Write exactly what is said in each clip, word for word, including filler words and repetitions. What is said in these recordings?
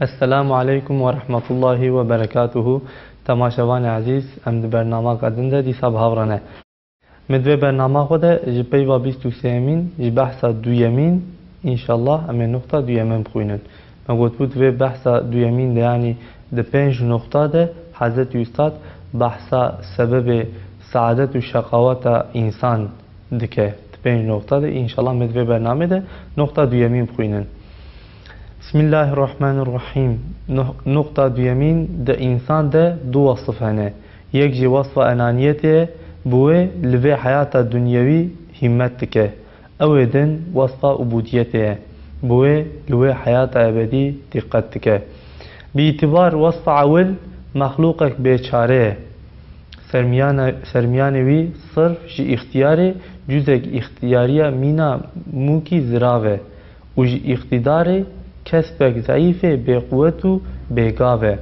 Esselamu aleykum ve rahmetullahi ve berekatuhu. Temaşevanê ezîz, em di bernamaka din de dîsa bi hev re ne. Me di vê bernama xwe de ji peyva bîst û sêyemîn, ji behsa duyemîn, înşallah em ê nuqta duyemin bixwînin. Me gotibû di vê behsa duyemîn de, yanî di pênc nuqta de Hezretî Ustad behsa sebebê saadet û şeqaweta însan dike. Di pênc noqta de, înşallah, me di vê bernamê de noqta duyemîn bixwînin. Bismillahirrahmanirrahîm. Nuh-, noqta duyemîn, di însan de du wasif hene. Yek jî wasfa enaniyetê ye, bi wê li vê heyata dunyewî hîmmet dike. Ew ê din wasfa ubûdiyetê ye. Bi wê li wê heyata ebedî dîqet dike. Bi îtibar wasfa ewil, mexlûqek bêçare ye. Sermiyane-, sermiyanê wî sirf ji îxtiyarê cuzek îxtiyariya mîna mûkî zirav e û ji îqtîdarê kesbek zeîfê bêquwet û bêgav e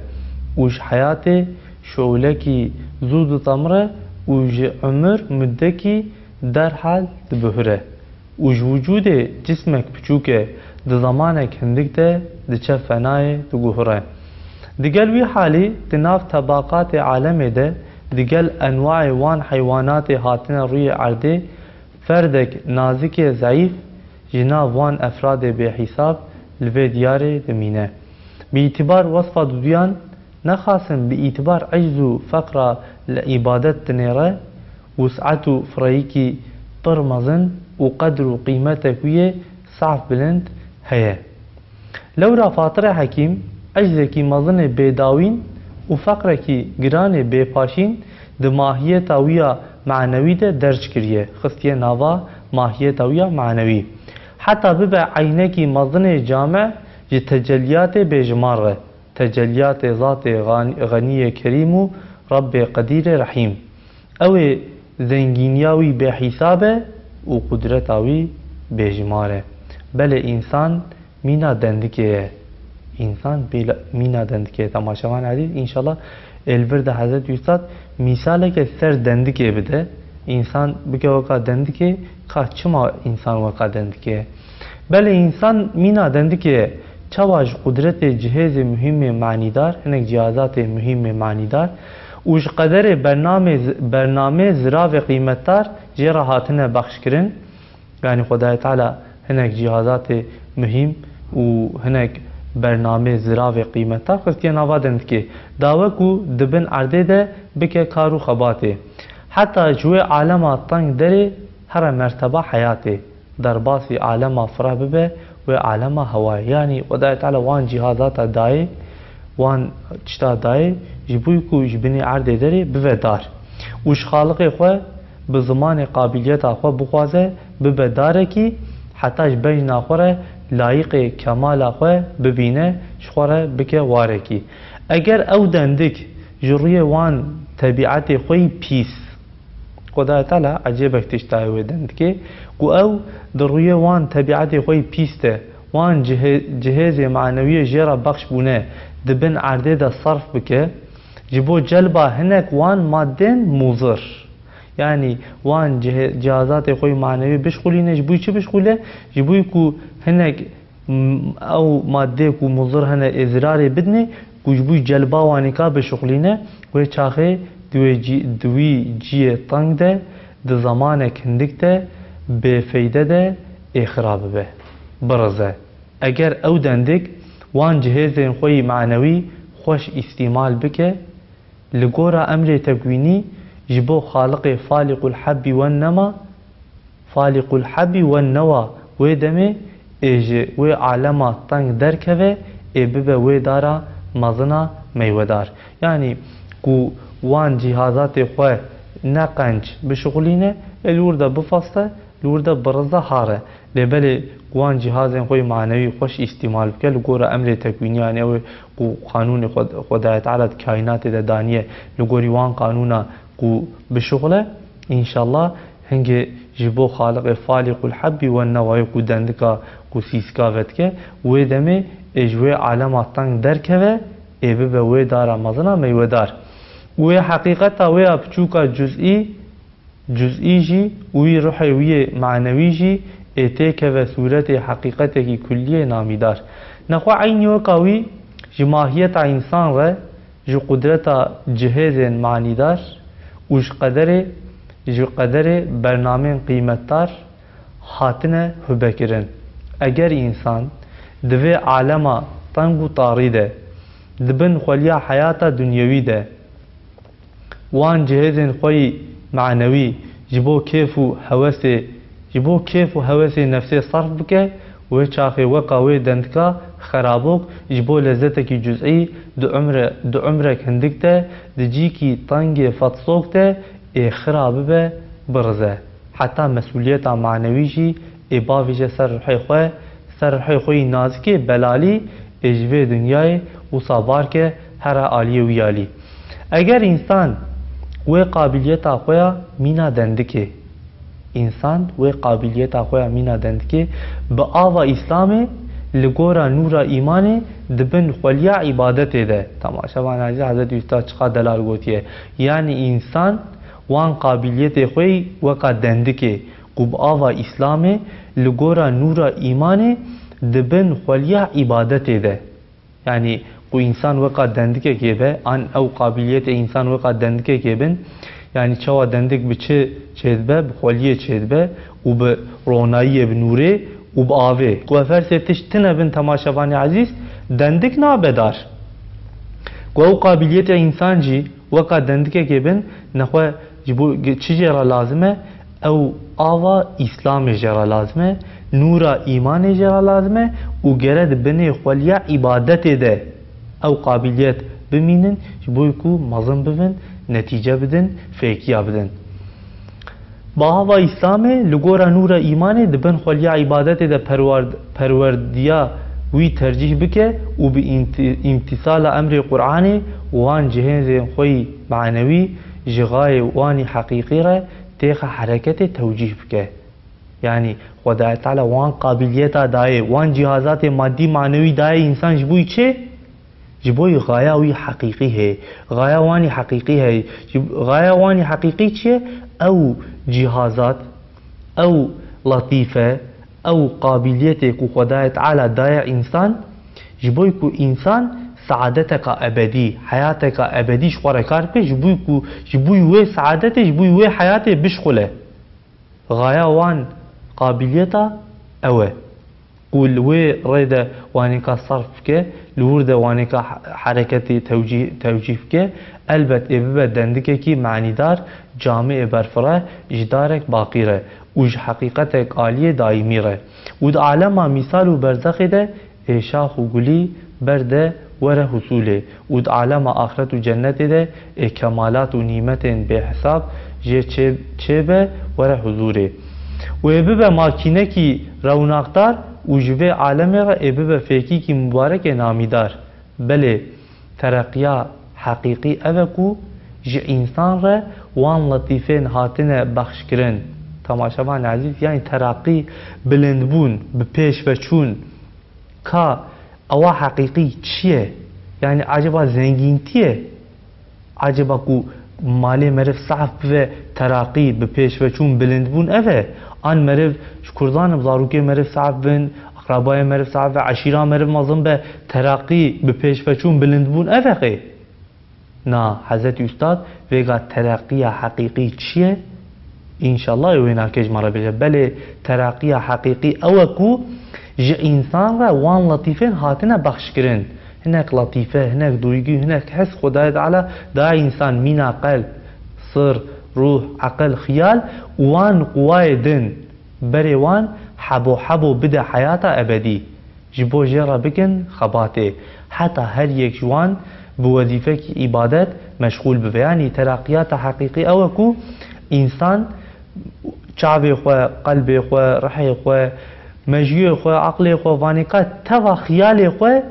û ji heyatê şolekî zû ditemire û ji umir muddekî derhal dibihure. Û ji wicûdê cismek piçûk e, di zemanek hindik de diçe fenayê, diguhire. Digel wî halî di nav tebaqatê alemê de, digel enwayê wan heywanatê hatine rûyê erdê, ferdek nazikê zeîf ji nav wan efradê bêhîsab li vê diyarê dimîne. Bi îtibar wesfa duduyan, nexasim bi îtibar ecz û feqra li îbadet dinêre, wus'et û fireyikî pir mezin û qedr û qîmetek wî yê saf bilind heye. Lewra Fatirê Hekîm, eczekî mezinê bêdawîn û feqrekî giranê bêpaşîn di mahiyeta wî ya manewî de derc kiriye, xistiye nava mahiyeta wî ya manewî. Heta bibe eynekî mezinê came ji tecelliyatê bêjimar re. Tecelliyatê Zatê Xan-, Xeniyê Kerîm û Rebbê Qedîrê Rehîm. Ew ê zengîniya wî bêhîsab e û qudreta wî bêjimar e. Belê însan mîna dendikê ye. Însan bêla-, mîna dendikê ye. Temaşevan ezîz, înşallah ê li vir de Hezretî Ustad mîsaleke ser dendikê bide. Însan bike weka dendikê, ka çima însan weka dendikê ye? Belê însan mîna dendikê ye. Çawa ji qudretê cihêzê muhîmê manîdar, hinek cihazatê muhîmê manîdar û ji qederê bernamê zi-, bernamê ziravê qîmetdar jê re hatine bexşkirin. Yanî Xwedayê Teala hinek cihazatê muhîm û hinek bernamê ziravê qîmetdar xistiye nava dendikê. Da wekû di bin erdê de bike kar û xebatê. Heta ji wê alema teng derê here merteba heyatê. Derbasî alema fira bibe wê alema hewayê. Yanî Xwedayê Teala wan cihazata dayê, wan tişta dayê, ji bo ku ji binê erdê derê bive dar. Û ji Xaliqê xwe bi zimanê qabiliyeta xwe bixwaze, bibe darekî, heta ji bejna xwe re layiqê kemala xwe bibîne, ji xwe re bike warekî. Eger ew dendik ji rûyê wan tebîetê xwe yî pîs, Xwedayê Teala ecêbek tişt daye wê dendikê, ku ew di rûyê wan tebîetê xwe yî pîs de, wan cihê-, cihêzê manewiyê jê re bexş bûne, di bin erdê de serf bike, ji bo celba hinek wan madên muzir. Yanî wan cihê-, cihazatê xwe yî manewî bişxulîne, ji bo çi bişxule? Ji bo ku hinek M-, ew madeyê ku muzir hene ê zirarê bidinê, ku ji bo celba wanî ka bişuxulîne, wê çaxê di wê cî-, di wî ciyê teng de, di zemanek hindik de, bêfeyde de ê xira bibe, birize. Eger ew dendik wan cihêzên xwe yî manewî xweş îstîmal bike, Li gora emrê tekwînî ji bo Xaliqê Falîqul Hebbî wen nema, Falîqul Hebbî wen newa wê demê ê ji wê alema teng derkeve, ê bibe wê dara mezina meywedar. Yanî ku wan cîhazatê xwe ne qenc bişuxulîne, ê li wir de bifeste, li wir de birize hare. Lê belê wan cîhazên xwe yê manewî xweş îstîmal bike, li gora emrê tekwînî, yanî ew ê ku qanûnê Xwe-, Xwedayê Teala di kaînatê de daniye, li gorî wan qanûna ku bişuxule, înşallah hingê ji bo Xaliqê Falîqul Hebbî wen newayê ku dendika ku sîska vedike, wê demê ê ji wê alema teng derkeve, ê bibe wê dara mezina meywedar. Û wê heqîqeta wê ya piçûka cuz'î, cuz'î jî û wî ruhê wî yê manewî jî ê têkeve sûretê heqîqetekî kullî yê namîdar. Nexwe eynî weka wî Ji mahiyeta însan re, ji qudreta cihêzên manîdar û ji qederê, ji qederê bernamên qîmetdar hatine hûbekirin. Eger însan di vê alema teng û tarî de, di bin xweliya heyata dunyewî de, wan cihêzên xwe yî manewî ji bo kêf û hewesê, ji bo kêf û hewesê nefsê serf bike, wê çaxê weka wê dendika xerabok ji bo lezzetekî cuz'î di umre, di umrek hindik de, di cîkî tengê fetsok de ê xira bibe, birize. Heta mesûliyeta manewî jî ê bavêje ser ruhê xwe, ser ruhê xwe yî nazikê, belalî, ê ji vê dinyayê wisa bar ke here aliyê wî alî. Eger însan wê qabiliyeta xwe ya mîna dendikê, însan wê qabiliyeta xwe ya mîna dendikê bi ava Îslamê li gora nûra îmanê di bin xweliya îbadetê de, temaşevan ezîz, Hezretî Ustad çiqa delal gotiye. Yanî însan wan qabiliyetê xwe yî weka dendikê, ku bi ava Îslamê li gora nûra îmanê di bin xweliya îbadetê de. Yanî ku însan weka dendikekê be, an ew qabiliyetê însan weka dendikekê bin, yanî çawa dendik bi çi çêdibe, bi xweliyê çêdibe û bi ronayiyê, bi nûrê û bi avê. Ku ev her sê tişt tine bin, temaşevanê ezîz, dendik nabe dar. Ku ew qabiliyetê însan jî weka dendikekê bin, nexwe ji bo çi jê re lazim e? Ew ava Îslamê jê re lazim e, nûra îmanê jê re lazim e û gere di binê xweliya îbadetê de ew qabiliyet bimînin, ji bo ku mezin bibin, netîce bidin, fêkiya bidin. Bi ava Îslamê li gora nûra îmanê di bin xweliya îbadetê de perwerd-, perwerdiya wî tercîh bike û bi îmtî-, îmtîsala emrê Qur'anê wan cihêzên xwe yî manewî ji xayê wan î heqîqî re têxe hereketê tewcîh bike. Yanî Xwedayê Teala wan qabiliyeta dayê, wan cihazatê madî manewî dayê însan ji bo yî çi? Ji bo yî xaya wî heqîqî heye. Xaya wan î heqîqî heye. Ji, xaya wan î heqîqî çi ye? Ew cihazat, ew letîfe, ew qabiliyetê ku Xwedayê Teala daye însan, ji bo ku însan saadeteka ebedî, heyateka ebedî ji xwe re kar bike, ji bo ku, ji bo wê saadetê, ji bo wê heyatê bişxule. Xaya wan qabiliyeta ew e. Ku li wê rê de wanêka serf bike, li wir de wanêka he-, hereketê tewcîh, tewcîh bike, elbet ê bibe dendikekî manîdar, camiyê berfireh, ji darek baqî re û ji heqîqetek aliyê daîmî re. Û di alema mîsal û berzexê de ê şax û gulî ber de were husûlê û di alema axret û cennetê de ê kemalat û nîmetên bêhisab jê çê-, çêbe were huzûrê. Û ê bibe makînekî rewnaqdar û ji vê alemê re ê bibe fêkîkî mubarekê namîdar. Belê, tereqiya heqîqî ev e ku ji însan re wan letîfên hatine bexşkirin. Temaşevan ezîz, yanî teraqî, bilindbûn, bi pêş ve çûn. Ka ewa heqîqî çi ye? Yanî acaba zengîntî ye? Acaba ku malê meriv saf bibe, teraqî, bi pêş ve çûn, bilindbûn ev e? An meriv, ji kurdan ib zarokê meriv saf bin, akrabayê meriv saf be, eşîra meriv mezin be, teraqî, bi pêş ve çûn, bilindbûn ev e xê? Na, Hezretî Ustad vêga tereqiya heqîqî çi ye? Înşallah ê wê nake ji me re bêje. Belê, tereqiya heqîqî ew e ku ji însan re wan letîfên hatine bexşkirin. Hinek letîfe, hinek duygî, hinek his Xwedayê Teala daye însan, mîna qelb, sir, ruh, eqil, xiyal û wan quwayê din. Berê wan hebo hebo bide heyata ebedî. Ji bo jê re bikin xebatê. Heta her yek ji wan bi wezîfekî îbadet meşxûl bibe. Yanî teraqiyata heqîqî ew e ku însan çavê xwe, qelbê xwe, rihê xwe, mejiyê xwe, aqlê xwe, vanêka teva xiyalê xwe,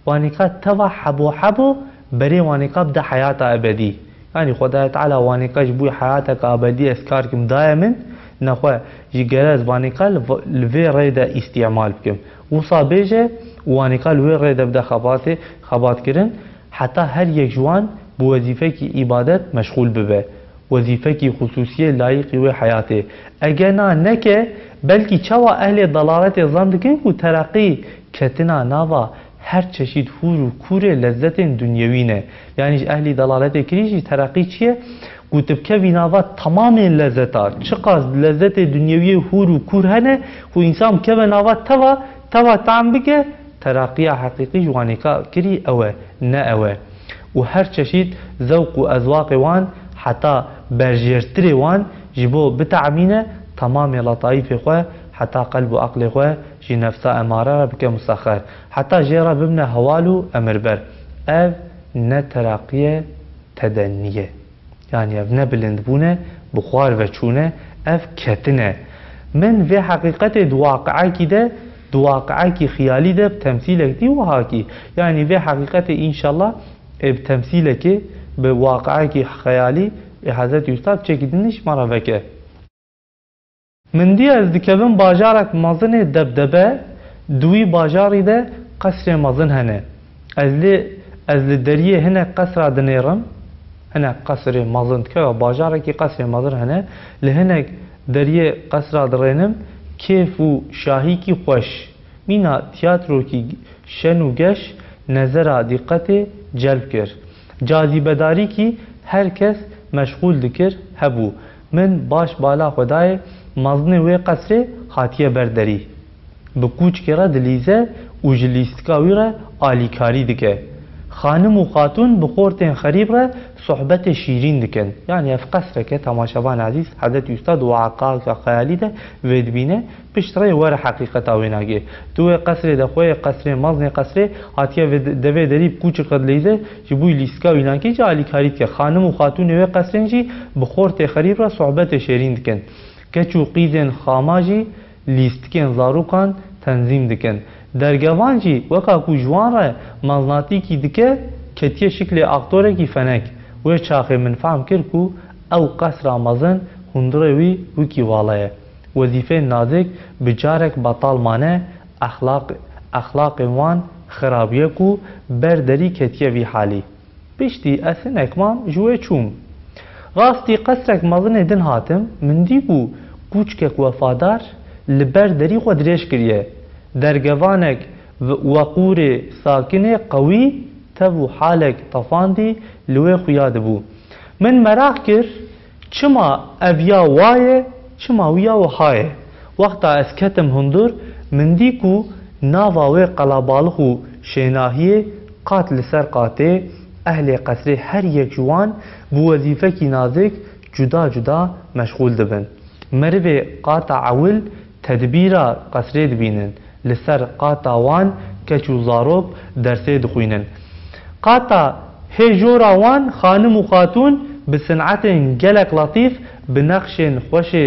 wanêka teva hebo hebo berê wanêka bide heyata ebedî. Yanî Xwedayê Teala wanêka ji bo heyateke ebedî ez kar kim daye min, nexwe ji gerez vanêka li v-, li vê rê de îstîmal bikim. Wisa bêje û wanêka li wê rê de bide xebatê, xebatkirin, heta her yek ji wan bi wezîfekî îbadet meşxûl bibe. Wezîfekî xusûsiyê layîqî wê heyatê. Ege na neke, belkî çawa ehlê dalaletê zan dikin ku tereqî ketina nava Her çeşît hûr û kûrê lezzetên dunyewî ne. Yanî ji ehlî dalaletê kirî jî tereqî çi ye? Ku tu bikevî nava temamên lezzeta, çiqas lezzetê dunyewiyê hûr û kûr hene, ku însan bikeve nava teva, teva tam bike, tereqiya heqîqî ji wanêka kirî ew e, ne ew e. Û her çeşît zewq û ezwaqê wan heta berjêrtirê wan ji bo bitemîne temamê letayîfê xwe, heta qelb û eqlê xwe ji nefsa emare re bike musexer. Heta jê re bibine hewal û emirber. Ev ne tereqiye, tedennî ye. Yanî ev ne bilindbûn e, bi xwar ve çûn e, ev ketin e. Min vê heqîqetê di waqiekî de, di waqiekî xiyalî de bi temsîlek dî wiha kî. Yanî vê heqîqetê înşallah ê bi temsîlekê, bi waqiekî xeyalî ê Hezretî Ustad çekî din jî me re veke. Min dî ez dikevim bajarek mezin ê debdebe, di wî bajarî de qesrê mezin hene. Ez lê, ez li deriyê hinek qesra dinêrim, hinek qesrê mezin dikeve, bajarekî qesrê mezin hene, li hinek deriyê qesra dirênim, kêf û şahîkî xweş. Mîna tiyatrokî şen û geş nezera dîqetê celb kir. Cazîbedarîkî her kes meşxûl dikir hebû. Min baş bala xwe dayê, mezinê wê qesrê hatiye ber derî. Bi kûçkê re dilîze û ji lîstika wî re alîkarî dike. Xanim û xatûn bi xortên xerîb re sohbetê şîrîn dikin. Yanî ev qesreke, temaşevan ezîz, Hezretî Ustad û Aqaka Xeyalî de vê dibîne. Pişt rê were heqîqeta wê nagê. Tu wê qesrê de xwe yê qesrê, mezinê qesrê, hatiye vê de-, devê derî bi kûçik qedleyîze, ji bo lîstika wî nakê jî alîkarî dike. Xanim û xatûnê wê qesrên jî bi xortê xerîb re sohbetê şêrîn dikin. Keç û qîzên xama jî lîstikên zarokan tenzîm dikin. Dergevan jî weka ku ji wan re meznatîkî dike, ketiye şiklê aktorekî fenek. Wê çaxê min fehm kir ku ew qesra mezin hundirê wî wikî vala ye. Wezîfeyên nazik bi carek betal mane, exlaq-, exlaqên wan xirab ye ku ber derî ketiye vî halî. Piştî ez hinek mam ji wê çûm. Rastî qesrek mezinê din hatim, min dî ku kûçkek wefadar li ber derî xwe dirêj kiriye. Dergevanek ve-, weqûrê sakinê qewî tev û halek tefandî li wê xuya dibû. Min meraq kir, çima ev ya wa ye, çima wî ya wiha ye? Wexta ez ketim hundir, min dî ku nava wê qelebalix û şênahiyê qat li ser qatê, ehlê qesrê her yek ji wan bi wezîfekî nazik cuda cuda meşxûl dibin. Merivê qata ewil tedbîra qesrê dibînin. Li ser qata wan keç û zarok dersê dixwînin. Qata hê jora wan xanim û xatûn bi sinetên gelek letîf, bi nexşên xweşê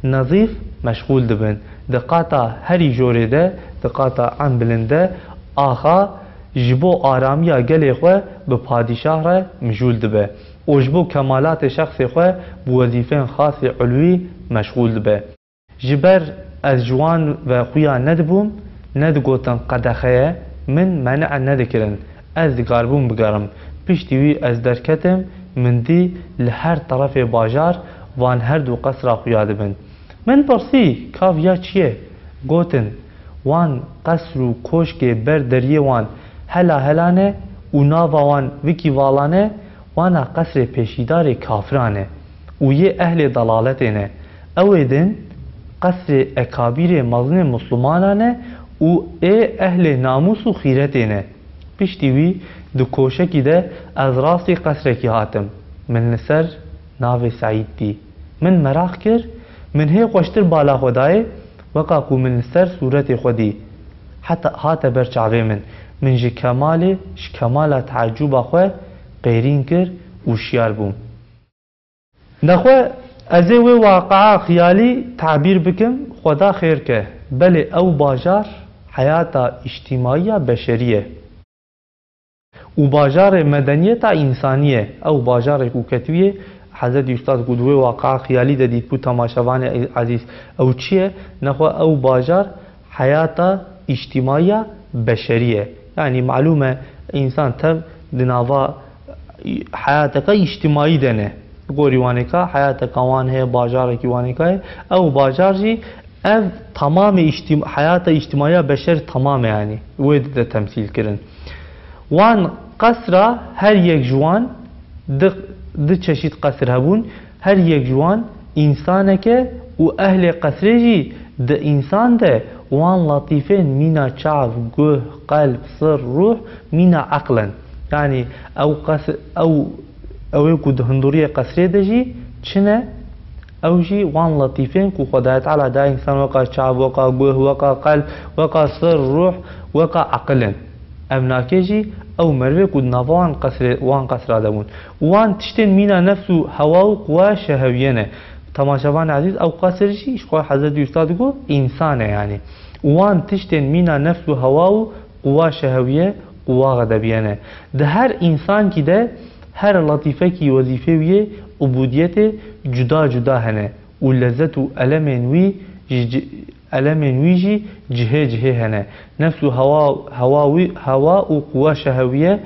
nezîf meşxûl dibin. Di qata herî jorê de, di qata en bilind de, axa ji bo aramiya gelê xwe bi padîşah re mijûl dibe û ji bo kemalatê şexsê xwe bi wezîfeyên xasî ulwî meşxûl dibe. Ji ber ez ji wan ve xuya nedibûm, nedigotin qedexe ye, min meni'e nedikirin, ez dikaribûm bigerim. Piştî wî ez derketim, min dî li her terefê bajar van her du qesra xuya dibin. Min pirsî, ka viya çi ye? Gotin, wan qesr û koşkê ber deriyê wan hela hela ne û nava wan vikî vala ne, wana qesrê pêşîdarê kafiran e û yê ehlê dalaletê ne. Ew ê din qesrê ekabîrê mezinê mislimanan e û ê ehlê namûs û xîretê ne. Piştî wî di koşekî de ez rastî qesrekî hatim. Min li ser navê Seîd dî. Min meraq kir, min hê xweştir bala xwe dayê, weka ku min li ser sûretê xwe dî. Heta hate ber çavê min. Min ji kemalê, ji kemala teecûba xwe qêrîn kir û şiyar bûm. Nexwe ez ê wê waqia xiyalî tabîr bikim, Xweda xêr ke. Belê ew bajar heyata îctîmaiya beşerî ye. Û bajarê medeniyeta însanî ye. Ew bajarê ku ketibûye, Hezretî Ustad ku di wê waqia xiyalî de dîtbû, temaşevanê ezîz, ew çi ye? Nexwe ew bajar heyata îctîmaiya beşerî ye. Yanî malûm e, însan tev di nava heyateke îctîmaî de ne. Gorî wanêka heyateka wan heye, bajarekî wanêka ye. Ew bajar jî Ev tamamê îçtîm-, heyata îçtîmaiya beşer tamam e, yanî wê dide temsîl kirin. Wan qesra her yek ji wan di, di çeşît qesir hebûn, her yek ji wan însaneke û ehlê qesrê jî di însan de wan latîfên mîna çav, guh, qelb, sir, ruh, mîna eql in. Yanî ew qes-, ew, ew ê ku di hunduriyê qesrê de jî çi ne, ew jî wan latîfên ku Xwedayê Teala da însan weka çav, weka guh, weka qelb, weka sir, ruh, weka eqil in. Ev nake jî ew merivê ku di nava wan qesrê, wan qesra de bûn. Wan tiştên mîna nefs û hewa û quwa şehewiye ne. Temaşevanê ezîz, ew qesir jî ji xwe Hezretî Usta digot, însan e yanî. Wan tiştên mîna nefs û hewa û quwa şehewiye, quwa xedebiye ne. Di her însankî de, her latîfekî wezîfê wî yê ubûdiyetê cuda cuda hene û lezet û elemên wî ji ci-, elemên wî jî cihê cihê hene. Nefs û hewa, hewa wî, hewa û quwa şehewiye,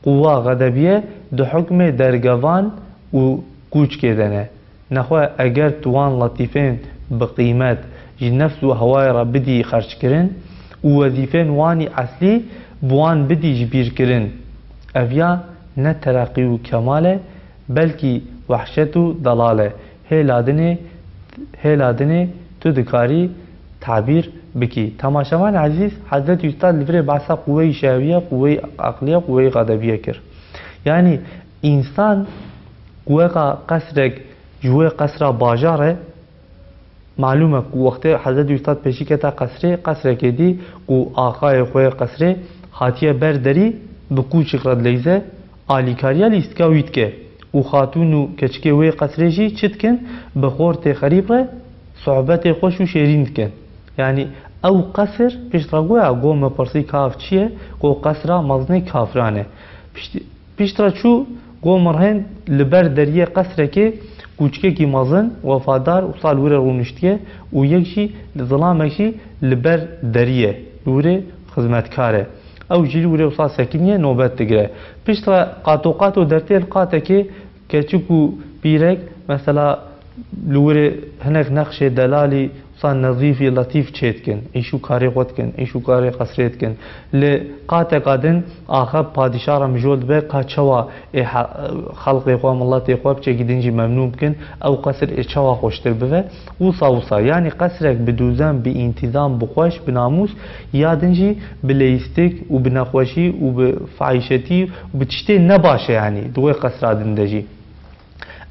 quwa xedebiye di hukmê dergevan û kûçkê de ne. Nexwe eger tu wan latîfên bi qîmet ji nefs û hewayê re bidî xerckirin û wezîfên wan î eslî bi wan bidî ji bîr kirin, ev ya ne tereqî û kemal e, belkî wehşet û delal e. Hêla dinê, hêla dinê tu dikarî tabîr bikî. Temaşevan ezîz, Hezretî Ustad li virê behsa quweyî şehewiye, quweyî eqliye, quweyî xedebiye kir. Yanî însan ku weka qesrek ji wê qesra bajar e, malûm e ku wextê Hezretî Ustad pêşî kete qesrê, qesrekê dî ku axayê xwe yê qesrê hatiye ber derî bi kûçik re dileyze, alîkariya lîstika wî dike û xatûn û keçikê wê qesrê jî çi dikin, bi xortê xerîb re sohbetê xweş û şêrîn dikin. Yanî ew qesir pişt re goya, got, me pirsî, kav çi ye? Got, qesra mezinê kafiran e. Piştî Piştre çû, got, mirhên li ber deriyê qesrekê kûçikekî mezin, wefadar, wisa li wir rûniştiye û yek jî, zilamek jî li ber derî ye, li wir xizmetkar e. Ew jî li wir wisa sekiniye, nobet digire. Piştre qatoqato dertê li qatekê keçik û pîrek, mesela, li wir hinek nexşê delalî, wisa nezîfî letîf çêdikin, îş û karê xwe dikin, îş û karê qesrê dikin. Li qateka din axe padîşah re mijol dibe ka çawa ê he-, xelqê xwe, miletê xwe bi çekî din jî memnûn bikin, ew qesir ê çawa xweştir bibe. Wisa wisa. Yanî qesrek bi dûzen, bi întîzam, bi xweş, bi namûs, ya din jî bi leyîstik û bi nexweşî û bi fahîşetî û bi tiştê nebaş e, yanî di wê qesra din de jî.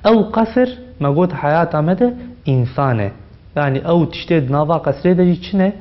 Ew qesir, me got, heyata me de însan e. Yanî ew tiştê di nava qesrê de jî çi ne?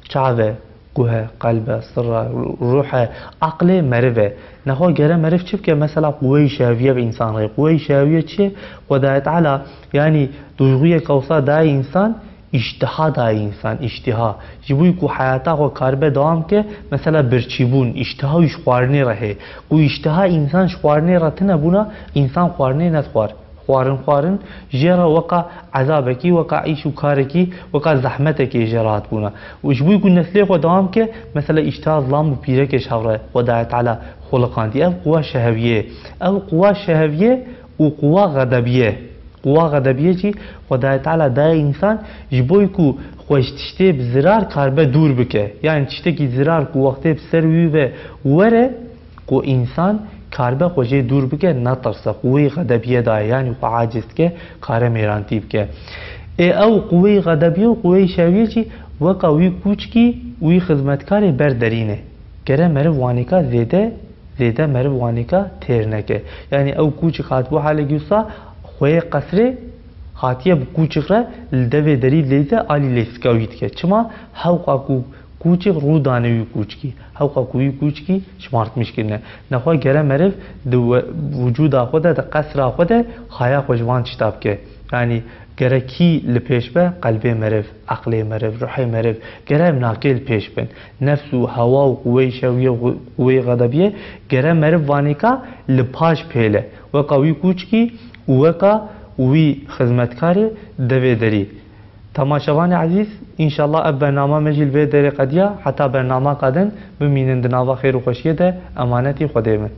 Çav e, guh e, qelb e, sir e, ruh e, aqlê meriv e. Nexwe gere meriv çi bike? Mesela quweyî şeheviye bi însan re. Quweyî şeheviye çi ye? Xwedayê Teala, yanî duyxuyeke wisa daye însan, îştiha daye însan, îştiha. Ji bo ku heyata xwe karibe dewam ke, mesela birçîbûn, îştiha wî ji xwarinê re heye. Ku îştiha însan ji xwarinê re tune bûna, însan xwarinê nedixwar. Xwarin, xwarin jê re weka ezabekî, weka îş û karekî, weka zehmetekê jê re hatibûna. Û ji bo ku neslê xwe dewam ke, mesela îştiha zilam û pîrekê ji hev re Xwedayê Teala xuliqandiye. Ev quwa şeheviyê ye. Ev quwa şeheviyê û quwa xedebiyê. Quwa xedebiyê jî Xwedayê Teala daye însan ji bo ku xwe ji tiştê bi zirar karibe dûr bike. Yanî tiştekî zirar ku wextê bi ser wî ve were, ku însan karibe xwe jê dûr bike, netirse, quweyê xedebiyê daye, yanî xwe aciz dike, kare mêrantî bike. Ê ew quweyê xedebiyê û quweyê şeviyê jî weka wî kûçkî, wî xizmetkarê ber derî ne. Gere meriv wanêka zêde, zêde meriv wanêka têr neke. Yanî ew kûçik hatibû halekî wisa xweyê qesrê, hatiye bi kûçik re li devê derî dileyze, alî leyska wî dike. Çima? Hewqa ku kûçik rû dane wî kûçkî. Hewqa ku wî kûçkî şimartmîş kirine. Nexwe gere meriv di we-, wicûda xwe de, di qesra xwe de haya xwe ji van tişta bike. Yanî gere kî li pêş be? Qelbê meriv, eqlê meriv, ruhê meriv. Gere ev nakê li pêş bin. Nefs û hewa û quweyê şewiyê û quweyê xedebiyê gere meriv vanêka li paş pêle. Weka wî kûçkî û weka wî xizmetkarê devê derî. Temaşevanê ezîz, înşallah ev bernama me jî li vê derê qediya. Heta bernamaka din bimînin di nava xêr û xweşiyê de, emanetî Xwedê bin.